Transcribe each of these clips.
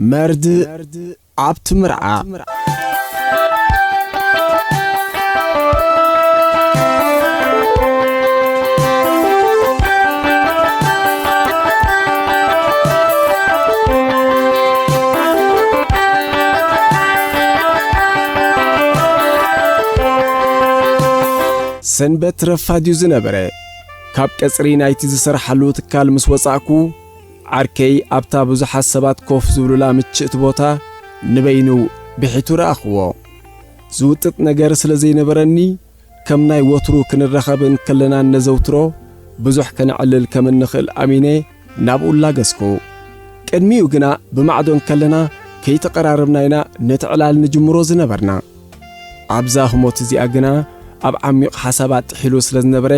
መርድእ ኣብቲ ምርዓ። ሰንበት ረፋድ እዩ ዝነበረ። ካብ ቀጽሪ ናይቲ ዝሰርሓሉ ትካል ምስ ወጻእኩ፣ ዓርከይ ኣብታ ብዙሓት ሰባት ኮፍ ዝብሉላ ምችእቲ ቦታ ንበይኑ ብሒቱ ረኣኽዎ። ዝውጥጥ ነገር ስለ ዘይነበረኒ፣ ከም ናይ ወትሩ ክንራኸብ እንከለና እነዘውትሮ፣ ብዙሕ ከነዕልል ከም እንኽእል ኣሚነ ናብኡ ላገስኩ። ቅድሚኡ ግና ብማዕዶ እንከለና ከይተቐራረብና ኢና ነቲ ዕላል ንጅምሮ ዝነበርና። ኣብዛ ህሞት እዚኣ ግና ኣብ ዓሚቕ ሓሳባት ጥሒሉ ስለ ዝነበረ፣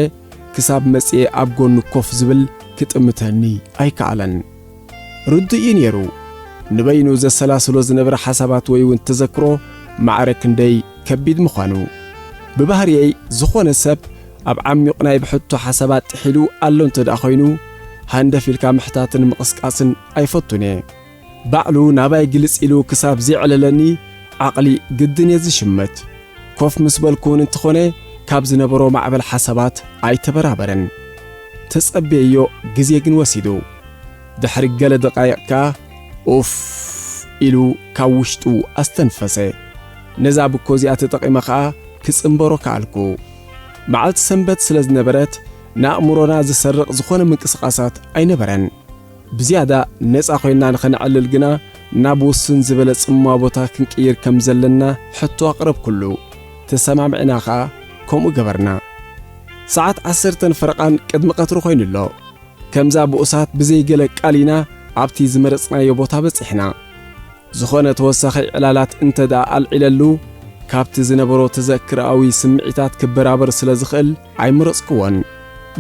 ክሳብ መጽየ ኣብ ጎኑ ኮፍ ዝብል ክጥምተኒ ኣይከኣለን። ርዱእ እዩ ነይሩ። ንበይኑ ዘሰላስሎ ዝነበረ ሓሳባት ወይ እውን ተዘክሮ ማዕረ ክንደይ ከቢድ ምዃኑ። ብባህርየይ፣ ዝኾነ ሰብ ኣብ ዓሚቕ ናይ ብሕቶ ሓሳባት ጥሒሉ ኣሎ እንተ ደኣ ኾይኑ፣ ሃንደፍ ኢልካ ምሕታትን ምቕስቃስን ኣይፈቱን እየ። ባዕሉ ናባይ ግልጽ ኢሉ ክሳብ ዘየዕለለኒ፣ ዓቕሊ ግድን እየ ዝሽመት። ኮፍ ምስ በልኩ እውን እንተኾነ፣ ካብ ዝነበሮ ማዕበል ሓሳባት ኣይተበራበረን። ተጸብየዮ ግዜ ግን ወሲዱ። ድሕሪ ገለ ደቓይቕ ከኣ፣ ኡፍ ኢሉ ካብ ውሽጡ ኣስተንፈሰ። ነዛ ብኮ እዚኣ ተጠቒመ ከኣ ክጽንበሮ ከኣልኩ። መዓልቲ ሰንበት ስለ ዝነበረት፣ ንኣእምሮና ዝሰርቕ ዝኾነ ምንቅስቓሳት ኣይነበረን። ብዝያዳ ነጻ ኮይንና ንኸነዕልል ግና ናብ ውሱን ዝበለ ጽምዋ ቦታ ክንቅይር ከም ዘለና ሕቶ ኣቕረብኩሉ። ተሰማሚዕና ኸኣ ከምኡ ገበርና። ሰዓት ዓሰርተን ፈረቓን ቅድሚ ቀትሪ ኮይኑ ኣሎ። ከምዛ ብኡሳት ብዘይ ገለ ቃል ኢና ኣብቲ ዝመረጽናዮ ቦታ በጺሕና። ዝኾነ ተወሳኺ ዕላላት እንተ ደኣ ኣልዒለሉ፣ ካብቲ ዝነበሮ ተዘክሮኣዊ ስምዒታት ክበራበር ስለ ዝኽእል ኣይመረጽክዎን።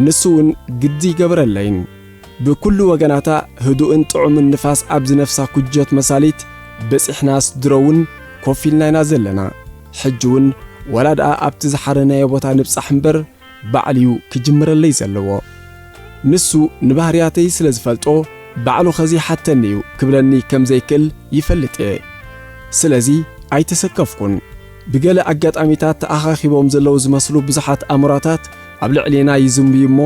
ንሱ እውን ግዲ ይገበረለይን። ብኩሉ ወገናታ ህዱእን ጥዑምን ንፋስ ኣብ ዝነፍሳ ኩጀት መሳሊት በጺሕናስ ድሮ እውን ኮፍ ኢልና ኢና ዘለና። ሕጂ እውን ወላ ደኣ ኣብቲ ዝሓረናዮ ቦታ ንብጻሕ እምበር፣ ባዕሉ'ዩ ክጅምረለይ ዘለዎ። ንሱ ንባህርያተይ ስለ ዝፈልጦ፣ ባዕሉ ኸዚ ሓተኒ እዩ ክብለኒ ከም ዘይክእል ይፈልጥ እየ። ስለዚ ኣይተሰከፍኩን። ብገለ ኣጋጣሚታት ተኣኻኺቦም ዘለዉ ዝመስሉ ብዙሓት ኣሞራታት ኣብ ልዕሌና ይዝንብዩ እሞ፣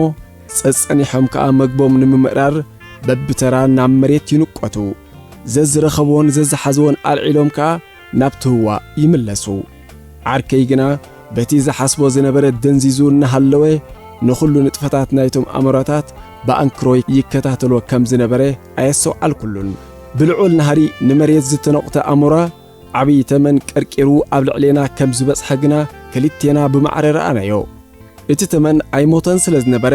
ጸጸኒሖም ከኣ መግቦም ንምምእራር በብተራ ናብ መሬት ይንቆቱ። ዘዝረኸብዎን ዘዝሓዝዎን ኣልዒሎም ከኣ ናብቲ ህዋ ይምለሱ። ዓርከይ ግና በቲ ዝሓስቦ ዝነበረ ደንዚዙ እናሃለወ፣ ንኹሉ ንጥፈታት ናይቶም ኣሞራታት ብኣንክሮ ይከታተሎ ከም ዝነበረ ኣየስተውዓልኩሉን። ብልዑል ናህሪ ንመሬት ዝተነቑተ ኣሞራ ዓብዪ ተመን ቀርቂሩ ኣብ ልዕሌና ከም ዝበጽሐ ግና ክልቴና ብማዕረ ረኣናዮ። እቲ ተመን ኣይሞተን ስለ ዝነበረ፣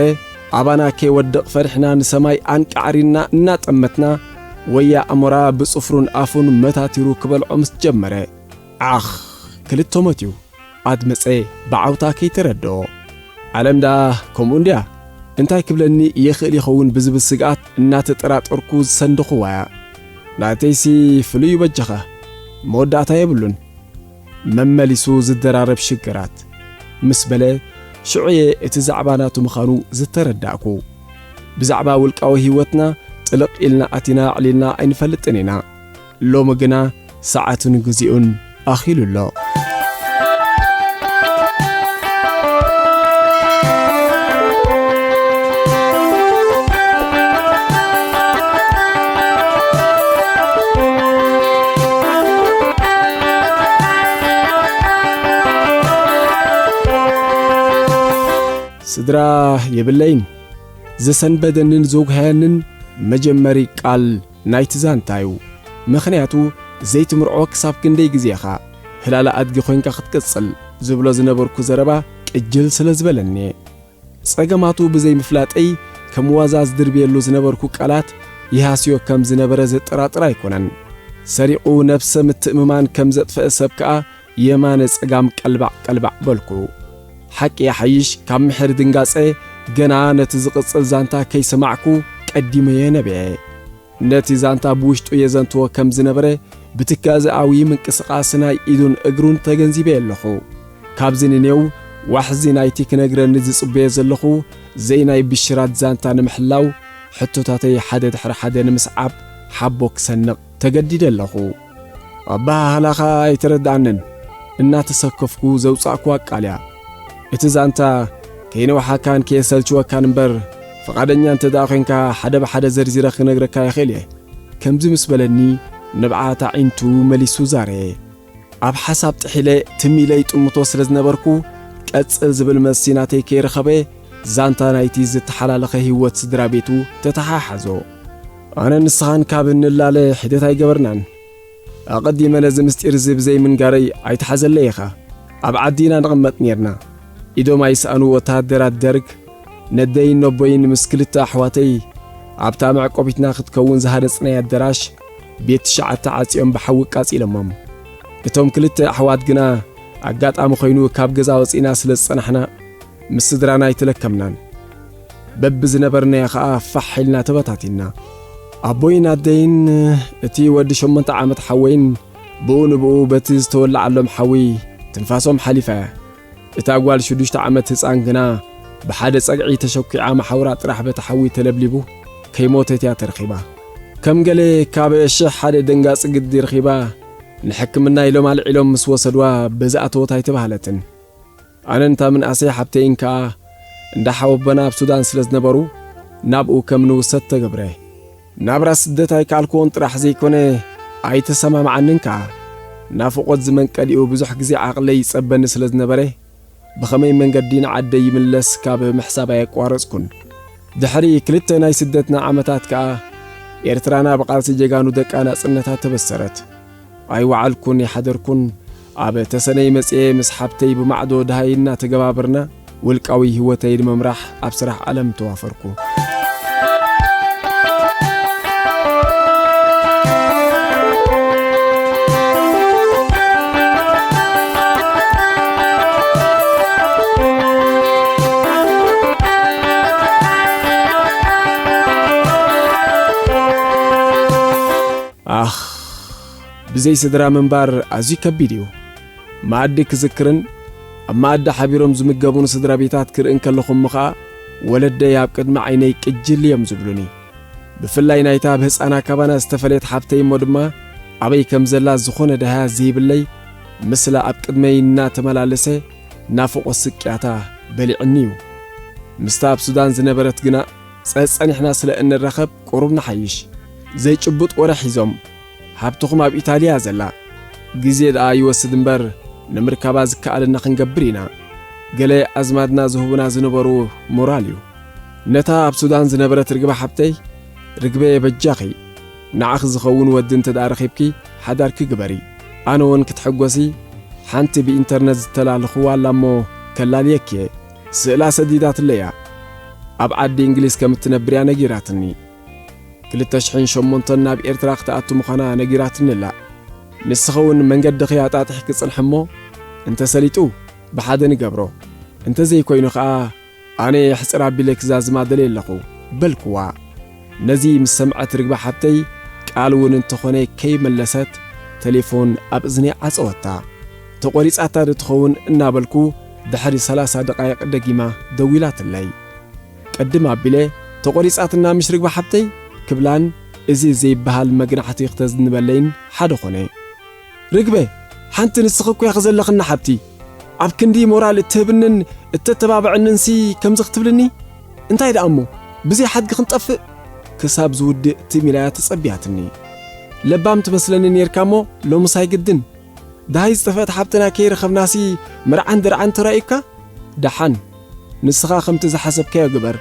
ኣባና ከይወድቕ ፈሪሕና ንሰማይ ኣንቃዕሪና እናጠመትና፣ ወያ ኣሞራ ብጽፍሩን ኣፉን መታቲሩ ክበልዖ ምስ ጀመረ፣ ዓኽ! ክልተ ሞት እዩ፣ ኣድመጸ ብዓውታ ከይተረድኦ። ዓለም ደኣ ከምኡ እንድያ፣ እንታይ ክብለኒ ይኽእል ይኸውን ብዝብል ስግኣት እናተጠራጠርኩ ዝሰንደኹዋ እያ። ናተይሲ ፍሉይ እዩ በጃኻ፣ መወዳእታ የብሉን። መመሊሱ ዝደራረብ ሽግራት ምስ በለ፣ ሽዑ'የ እቲ ዛዕባ ናቱ ምዃኑ ዝተረዳእኩ። ብዛዕባ ውልቃዊ ህይወትና ጥልቕ ኢልና ኣቲና ኣዕሊልና ኣይንፈልጥን ኢና። ሎሚ ግና ሰዓቱን ግዜኡን ኣኺሉ ኣሎ። ስድራ የብለይን። ዘሰንበደንን ዘጉሃየንን መጀመሪ ቃል ናይቲ ዛንታ እዩ። ምኽንያቱ፣ ዘይትምርዖ ክሳብ ክንደይ ግዜ ኢኻ ህላለ ኣድጊ ኮይንካ ክትቅጽል ዝብሎ ዝነበርኩ ዘረባ ቅጅል ስለ ዝበለኒ። ጸገማቱ ብዘይምፍላጠይ፣ ከም ዋዛ ዝድርብየሉ ዝነበርኩ ቃላት ይሃስዮ ከም ዝነበረ ዘጠራጥር ኣይኮነን። ሰሪቑ ነብሰ ምትእምማን ከም ዘጥፈአ ሰብ ከኣ የማነ ጸጋም ቀልባዕ ቀልባዕ በልኩ። ሓቂ ይሓይሽ፣ ካብ ምሕር ድንጋጸ ገና ነቲ ዝቕጽል ዛንታ ከይሰማዕኩ ቀዲመየ ነቢዐ። ነቲ ዛንታ ብውሽጡ የዘንትዎ ከም ዝነበረ ብትካዘኣዊ ምንቅስቓስ ናይ ኢዱን እግሩን ተገንዚበ ኣለኹ። ካብዚ ንኔው ዋሕዚ ናይቲ ክነግረኒ ዝጽበዮ ዘለኹ ዘይናይ ብሽራት ዛንታ ንምሕላው፣ ሕቶታተይ ሓደ ድሕሪ ሓደ ንምስዓብ ሓቦ ክሰንቕ ተገዲደ ኣለኹ። ኣበሃህላኻ ኣይተረድኣንን። እናተሰከፍኩ ዘውጻእኩዋ ቃል እያ። እቲ ዛንታ ከይነውሓካን ከየሰልችወካን እምበር፣ ፍቓደኛ እንተ ደኣ ኾይንካ ሓደ ብሓደ ዘርዚረ ክነግረካ ይኽእል እየ። ከምዚ ምስ በለኒ፣ ንብዓት ኣዒንቱ መሊሱ ዛረየ። ኣብ ሓሳብ ጥሒለ ትም ኢለ ይጥምቶ ስለ ዝነበርኩ፣ ቀጽል ዝብል መልሲ ናተይ ከይረኸበ፣ ዛንታ ናይቲ ዝተሓላለኸ ህይወት ስድራ ቤቱ ተተሓሓዞ። ኣነን ንስኻን ካብ እንላለ ሒደት ኣይገበርናን። ኣቐዲመ ነዚ ምስጢር እዚ ብዘይ ምንጋረይ ኣይትሓዘለይ ኢኻ። ኣብ ዓዲ ኢና ንቕመጥ ኔርና። ኢዶም ኣይሰኣኑ ወተሃደራት ደርግ ነደይን ነቦይን ምስ ክልተ ኣሕዋተይ ኣብታ መዕቆቢትና ክትከውን ዝሃነጽናያ ኣደራሽ ቤት ትሽዓተ ዓጽዮም ብሓዊ ኣቃጺሎሞም። እቶም ክልተ ኣሕዋት ግና ኣጋጣሚ ኮይኑ ካብ ገዛ ወጺእና ስለ ዝጸናሕና ምስ ስድራና ኣይተለከምናን። በብዝነበርናዮ ኸኣ ፋሕ ኢልና ተበታቲንና። ኣቦይን ኣደይን እቲ ወዲ ሸሞንተ ዓመት ሓወይን ብኡ ንብኡ በቲ ዝተወልዓሎም ሓዊ ትንፋሶም ሓሊፋ እያ። እታ ጓል ሽዱሽተ ዓመት ህጻን ግና ብሓደ ጸግዒ ተሸኲዓ መሓውራ ጥራሕ በቲ ሓዊ ተለብሊቡ ከይሞተት እያ ተረኺባ። ከም ገለ ካብ ሽሕ ሓደ ደንጋጺ ግዲ ረኺባ ንሕክምና ኢሎም ኣልዒሎም ምስ ወሰድዋ በዚ ኣተወት ኣይተባህለትን። ኣነን እታ ምንኣሰይ ሓብተይን ከኣ እንዳ ሓወቦና ኣብ ሱዳን ስለ ዝነበሩ ናብኡ ከም ንውሰድ ተገብረ። ናብራ ስደት ኣይከኣልክዎን ጥራሕ ዘይኮነ ኣይተሰማምዓንን ከኣ። ናፍቖት ዝመንቀሊኡ ብዙሕ ግዜ ዓቕለይ ይጸበኒ ስለ ዝነበረ ብኸመይ መንገዲ ንዓደይ ይምለስ ካብ ምሕሳብ ኣየቋረጽኩን። ድሕሪ ክልተ ናይ ስደትና ዓመታት ከኣ ኤርትራና ብቓልሲ ጀጋኑ ደቃ ናጽነታ ተበሰረት። ኣይወዓልኩን ይሓደርኩን ኣብ ተሰነይ መጽየ ምስ ሓብተይ ብማዕዶ ደሃይ እናተገባበርና ውልቃዊ ህይወተይ ንምምራሕ ኣብ ስራሕ ዓለም ተዋፈርኩ። ኣኽ፣ ብዘይ ስድራ ምንባር ኣዝዩ ከቢድ እዩ። መኣዲ ክዝክርን ኣብ መኣዲ ሓቢሮም ዝምገቡን ስድራ ቤታት ክርኢ እንከለኹ እሞ ኸኣ፣ ወለደይ ኣብ ቅድሚ ዓይነይ ቅጅል እዮም ዝብሉኒ። ብፍላይ ናይታ ኣብ ህጻና ካባና ዝተፈለየት ሓብተይ እሞ ድማ፣ ኣበይ ከም ዘላ ዝኾነ ደሃያ ዘይብለይ፣ ምስላ ኣብ ቅድመይ እናተመላለሰ ናፍቖት ስቅያታ በሊዕኒ እዩ። ምስታ ኣብ ሱዳን ዝነበረት ግና ጸጸኒሕና ስለ እንረኸብ ቁሩብ ንሓይሽ። ዘይጭቡጥ ወረ ሒዞም፣ ሃብትኹም ኣብ ኢጣልያ ዘላ፣ ግዜ ደኣ ይወስድ እምበር ንምርካባ ዝከኣለና ክንገብር ኢና። ገለ ኣዝማድና ዝህቡና ዝነበሩ ሞራል እዩ። ነታ ኣብ ሱዳን ዝነበረት ርግበ ሓብተይ፣ ርግበ በጃኺ፣ ንዓኺ ዝኸውን ወዲ እንተ ደኣ ረኺብኪ ሓዳርኪ ግበሪ። ኣነ እውን ክትሕጎሲ ሓንቲ ብኢንተርነት ዝተላልኽዋ ኣላ እሞ ከላልየኪ እየ። ስእላ ሰዲዳትለይ እያ። ኣብ ዓዲ እንግሊዝ ከም እትነብር እያ ነጊራትኒ። ክልተ ሽሕን ሸሞንተን ናብ ኤርትራ ክትኣቱ ምዃና ነጊራትኒ ኣላ። ንስኺ እውን መንገድኺ ኣጣጢሕኪ ጽንሒ እሞ፣ እንተ ሰሊጡ ብሓደ ንገብሮ። እንተ ዘይኮይኑ ኸኣ ኣነ የሕጽር ኣቢለ ክዛዝማ ደልየ ኣለኹ በልክዋ። ነዚ ምስ ሰምዐት ርግበ ሓብተይ ቃል እውን እንተኾነ ከይመለሰት ተሌፎን ኣብ እዝነይ ዓጸወታ። ተቖሪጻታ ዶ ትኸውን እናበልኩ ድሕሪ ሰላሳ ደቓይቕ ደጊማ ደዊላትለይ። ቅድም ኣቢለ፣ "ተቖሪጻትና ምሽ ርግበ ሓብተይ?" ክብላን፣ እዚ ዘይበሃል መግናሕቲ ክተዝንበለይን ሓደ ኾነ። "ርግበ፣ ሓንቲ ንስኺ እኮ ኢኺ ዘለኽና ሓብቲ። ኣብ ክንዲ ሞራል እትህብንን እተተባብዕንንሲ ከምዚ ክትብልኒ? እንታይ ደኣ እሞ፣ ብዘይ ሓድጊ ክንጠፍእ?" ክሳብ ዝውድእ ትም ኢላ እያ ተጸቢያትኒ። "ለባም ትመስለኒ ኔርካ እሞ፣ ሎምስ ኣይግድን። ደሃይ ዝጠፍአት ሓብትና ከይረኸብናሲ መርዓን ደርዓን ተራእዩካ? ደሓን፣ ንስኻ ከምቲ ዝሓሰብካዮ ግበር።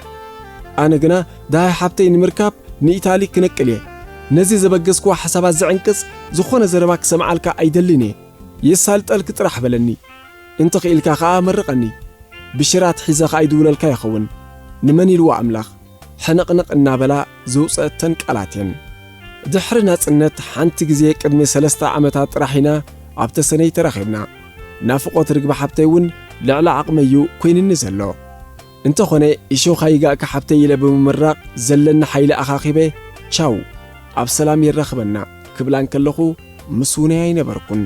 ኣነ ግና ደሃይ ሓብተይ ንምርካብ ንኢታሊ ክነቅል እየ። ነዚ ዘበገስክዎ ሓሳባት ዝዕንቅጽ ዝኾነ ዘረባ ክሰምዓልካ ኣይደልን እየ። የሳልጠልኪ ጥራሕ በለኒ። እንተኽኢልካ ኸኣ መርቐኒ። ብሽራት ሒዘ ኸኣ ይድውለልካ ይኸውን። ንመን ኢልዎ ኣምላኽ?" ሕንቕንቕ እናበላ ዘውጸአተን ቃላት እየን። ድሕሪ ናጽነት ሓንቲ ግዜ ቅድሚ ሰለስተ ዓመታት ጥራሕ ኢና ኣብ ተሰነይ ተራኺብና። ናፍቖት ርግቢ ሓብተይ እውን ልዕሊ ዓቕመይ እዩ ኮይንኒ ዘሎ። እንተኾነ፣ እሾኽ ኣይጋእካ ሓብተይ ኢለ ብምምራቕ፣ ዘለኒ ሓይሊ ኣኻኺበ፣ ቻው፣ ኣብ ሰላም የራኽበና ክብላ እንከለኹ፣ ምስውነይ ኣይነበርኩን።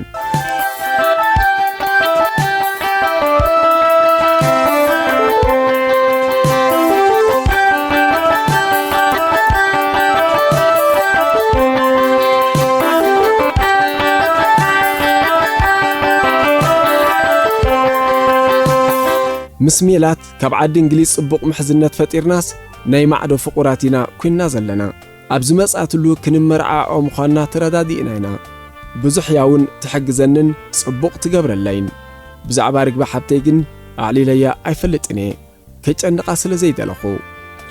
ምስ ሜላት ካብ ዓዲ እንግሊዝ ጽቡቕ ምሕዝነት ፈጢርናስ ናይ ማዕዶ ፍቑራት ኢና ኮይንና ዘለና። ኣብ ዝመጽኣትሉ ክንመርዓዖ ምዃንና ተረዳዲእና ኢና። ብዙሕ እያ እውን ትሕግዘንን ጽቡቕ ትገብረለይን። ብዛዕባ ርግቢ ሓብተይ ግን ኣዕሊለያ ኣይፈልጥን እየ፣ ከጨንቓ ስለ ዘይደለኹ።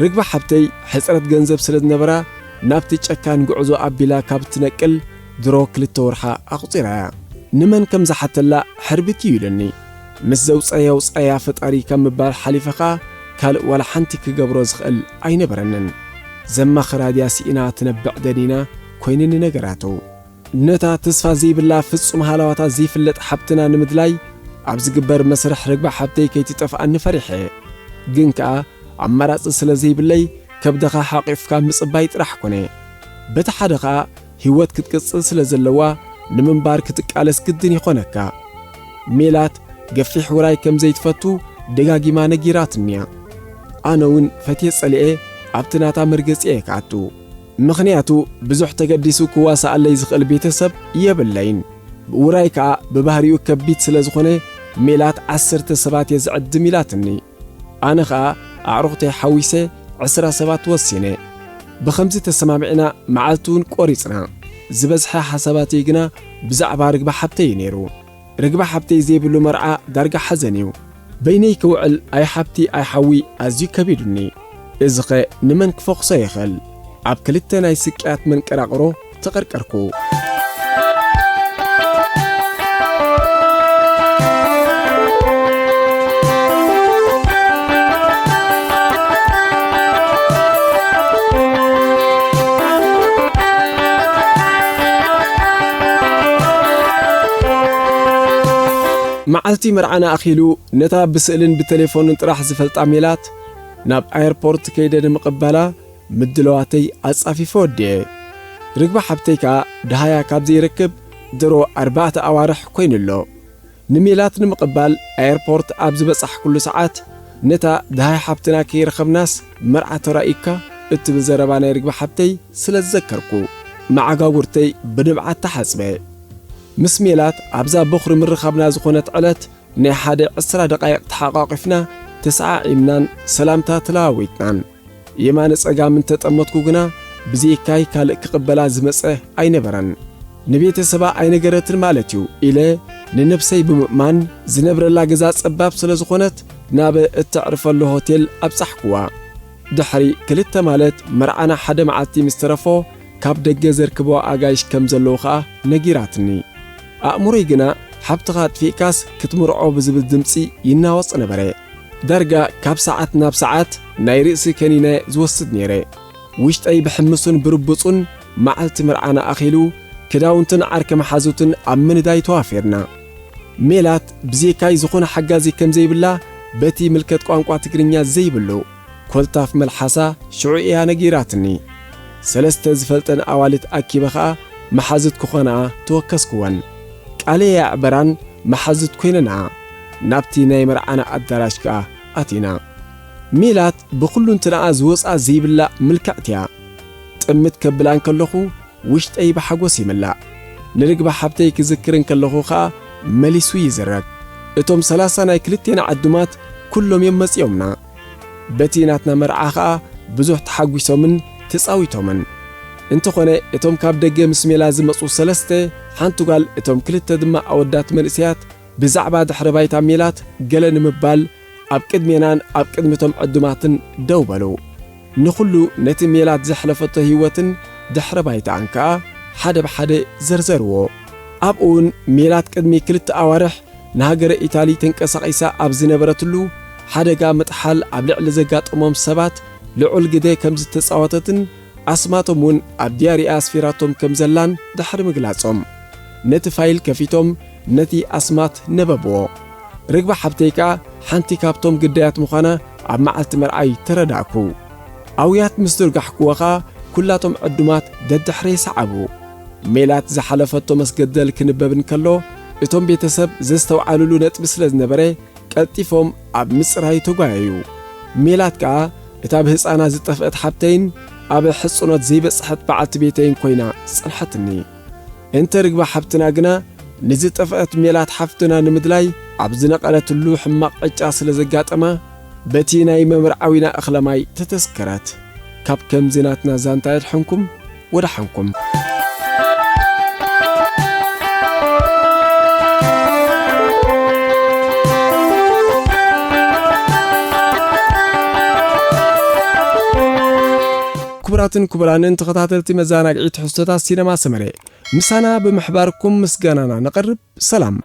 ርግቢ ሓብተይ ሕጽረት ገንዘብ ስለ ዝነበራ ናብቲ ጨካን ጉዕዞ ኣቢላ ካብ እትነቅል ድሮ ክልተ ወርሓ ኣቑጺራ እያ። ንመን ከም ዝሓተላ ሕርብት እዩ ኢሉኒ። ምስ ዘውጸያ ውጸያ ፈጣሪ ካብ ምባል ሓሊፈ ኸኣ ካልእ ዋላ ሓንቲ ክገብሮ ዝኽእል ኣይነበረንን። ዘማኽራ ድያ ስኢና ትነብዕ ደኒና ኮይኑኒ ነገራቱ። ነታ ተስፋ ዘይብላ ፍጹም ሃለዋታ ዘይፍለጥ ሓብትና ንምድላይ ኣብ ዝግበር መስርሕ ርግቢ ሓብተይ ከይትጠፍኣኒ ፈሪሐ። ግን ከኣ ኣማራጺ ስለ ዘይብለይ ከብድኻ ሓቒፍካ ምጽባይ ጥራሕ ኮነ። በቲ ሓደ ኸኣ ህይወት ክትቅጽል ስለ ዘለዋ ንምንባር ክትቃለስ ግድን ይኾነካ። ሜላት ገፊሕ ውራይ ከም ዘይትፈቱ ደጋጊማ ነጊራትኒ እያ። ኣነ እውን ፈትየ ጸሊኤ ኣብቲ ናታ መርገጺ እየ ክኣቱ። ምኽንያቱ ብዙሕ ተገዲሱ ክዋሳኣለይ ዝኽእል ቤተሰብ የብለይን። ውራይ ከኣ ብባህሪኡ ከቢድ ስለ ዝኾነ ሜላት ዓሰርተ ሰባት እየ ዝዕድም ኢላትኒ። ኣነ ኸኣ ኣዕሩኽተይ ሓዊሰ ዕስራ ሰባት ወሲነ። ብኸምዚ ተሰማሚዕና መዓልቲ እውን ቆሪጽና። ዝበዝሐ ሓሳባተይ ግና ብዛዕባ ርግቢ ሓብተይ እዩ ነይሩ። ርግቢ ሓብተይ ዘይብሉ መርዓ ዳርጋ ሓዘን እዩ። በይነይ ክውዕል ኣይ ሓብቲ ኣይ ሓዊ ኣዝዩ ከቢዱኒ። እዚኸ ንመን ክፈኹሶ ይኽእል? ኣብ ክልተ ናይ ስቅያት መንቀራቕሮ ተቐርቀርኩ። መዓልቲ መርዓና ኣኺሉ፣ ነታ ብስእልን ብቴሌፎንን ጥራሕ ዝፈልጣ ሜላት፣ ናብ ኣየርፖርት ከይደ ንምቕባላ ምድለዋተይ ኣጻፊፈ ወዲኤ። ርግቢ ሓብተይ ከኣ ደሃያ ካብ ዘይረክብ ድሮ ኣርባዕተ ኣዋርሕ ኮይኑ ኣሎ። ንሜላት ንምቕባል ኣየርፖርት ኣብ ዝበጻሕኩሉ ሰዓት፣ ነታ ደሃይ ሓብትና ከይረኸብናስ መርዓ ተራእዩካ እትብል ዘረባ ናይ ርግቢ ሓብተይ ስለ ዝዘከርኩ፣ መዓጋጉርተይ ብንብዓት ተሓጽበ። ምስ ሜላት ኣብዛ ቦኽሪ ምርኻብና ዝኾነት ዕለት፣ ናይ ሓደ ዕስራ ደቓይቕ ተሓቋቒፍና፣ ተሰዓዒምናን ሰላምታ ተለዋዊጥናን። የማነ ጸጋም እንተጠመትኩ ግና፣ ብዘይካይ ካልእ ክቕበላ ዝመጸ ኣይነበረን። ንቤተሰባ ኣይነገረትን ማለት እዩ ኢለ ንነብሰይ ብምእማን፣ ዝነብረላ ገዛ ጸባብ ስለ ዝኾነት፣ ናብ እተዕርፈሉ ሆቴል ኣብጻሕኩዋ። ድሕሪ ክልተ ማለት መርዓና ሓደ መዓልቲ ምስ ተረፎ፣ ካብ ደገ ዘርክብዋ ኣጋይሽ ከም ዘለዉ ኸኣ ነጊራትኒ። ኣእምሮይ ግና፣ ሓብትኻ ኣጥፊእካስ ክትምርዖ ብዝብል ድምጺ ይናወጽ ነበረ። ዳርጋ ካብ ሰዓት ናብ ሰዓት ናይ ርእሲ ከኒነ ዝወስድ ነይረ። ውሽጠይ ብሕምሱን ብርቡጹን መዓልቲ መርዓና ኣኺሉ፣ ክዳውንትን ዓርኪ መሓዙትን ኣብ ምንዳይ ተዋፊርና። ሜላት ብዘይካይ ዝኾነ ሓጋዚ ከም ዘይብላ በቲ ምልከት ቋንቋ ትግርኛ ዘይብሉ ኮልታፍ መልሓሳ ሽዑ እያ ነጊራትኒ። ሰለስተ ዝፈልጠን ኣዋልድ ኣኪበ ኸኣ መሓዙት ክኾና ተወከስኩወን። ቃለይ ኣየዕበራን መሓዙት ኮይነንኣ። ናብቲ ናይ መርዓና ኣዳራሽ ከኣ ኣቲና። ሜላት ብኹሉ እንትንኣ ዝወጻ ዘይብላ ምልክዕቲ እያ። ጥምት ከብላ እንከለኹ ውሽጠይ ብሓጎስ ይምላእ። ንርግቢ ሓብተይ ክዝክር እንከለኹ ኸኣ መሊሱ ይዝረግ። እቶም ሰላሳ ናይ ክልቴና ዕዱማት ኩሎም እዮም መጺኦምና። በቲ ናትና መርዓ ኸኣ ብዙሕ ተሓጒሶምን ተጻዊቶምን። እንተኾነ እቶም ካብ ደገ ምስ ሜላ ዝመጹ ሰለስተ፣ ሓንቲ ጓል፣ እቶም ክልተ ድማ ኣወዳት መንእሰያት ብዛዕባ ድሕረ ባይታ ሜላት ገለ ንምባል ኣብ ቅድሜናን ኣብ ቅድሚ እቶም ዕዱማትን ደው በሉ። ንኹሉ ነቲ ሜላት ዘሕለፈቶ ህይወትን ድሕረ ባይታኣን ከኣ ሓደ ብሓደ ዘርዘርዎ። ኣብኡ እውን ሜላት ቅድሚ ክልተ ኣዋርሕ ንሃገረ ኢታሊ ተንቀሳቒሳ ኣብ ዝነበረትሉ ሓደጋ ምጥሓል ኣብ ልዕሊ ዘጋጠሞም ሰባት ልዑል ግደ ከም ዝተጻወተትን ኣስማቶም እውን ኣብ ዲያሪኣ ኣስፊራቶም ከም ዘላን ድሕሪ ምግላጾም፣ ነቲ ፋይል ከፊቶም ነቲ ኣስማት ነበብዎ። ርግቢ ሓብተይ ከኣ ሓንቲ ካብቶም ግዳያት ምዃና ኣብ መዓልቲ መርዓይ ተረዳእኩ። ኣውያት ምስ ዝርጋሕክዎ ኸኣ ኩላቶም ዕዱማት ደድሕረይ ሰዓቡ። ሜላት ዝሓለፈቶ መስገደል ክንበብ እንከሎ፣ እቶም ቤተሰብ ዘስተውዓልሉ ነጥቢ ስለ ዝነበረ፣ ቀልጢፎም ኣብ ምጽራይ ተጓየዩ። ሜላት ከኣ እታ ብህጻና ዝጠፍአት ሓብተይን ኣብ ሕጽኖት ዘይበጽሐት በዓልቲ ቤተይን ኮይና ጸንሐትኒ። እንተ ርግባ ሓብትና ግና ንዝጠፍአት ሜላት ሓፍትና ንምድላይ ኣብ ዝነቐለትሉ ሕማቕ ዕጫ ስለ ዘጋጠማ፣ በቲ ናይ መምርዓዊና እኽለ ማይ ተተስከረት። ካብ ከምዚ ናትና ዛንታ የድሕንኩም፣ ወደሓንኩም። ክቡራትን ክቡራንን ተኸታተልቲ መዘናግዒ ትሕዝቶታት ሲነማ ሰመረ፣ ምሳና ብምሕባርኩም ምስጋናና ነቐርብ። ሰላም።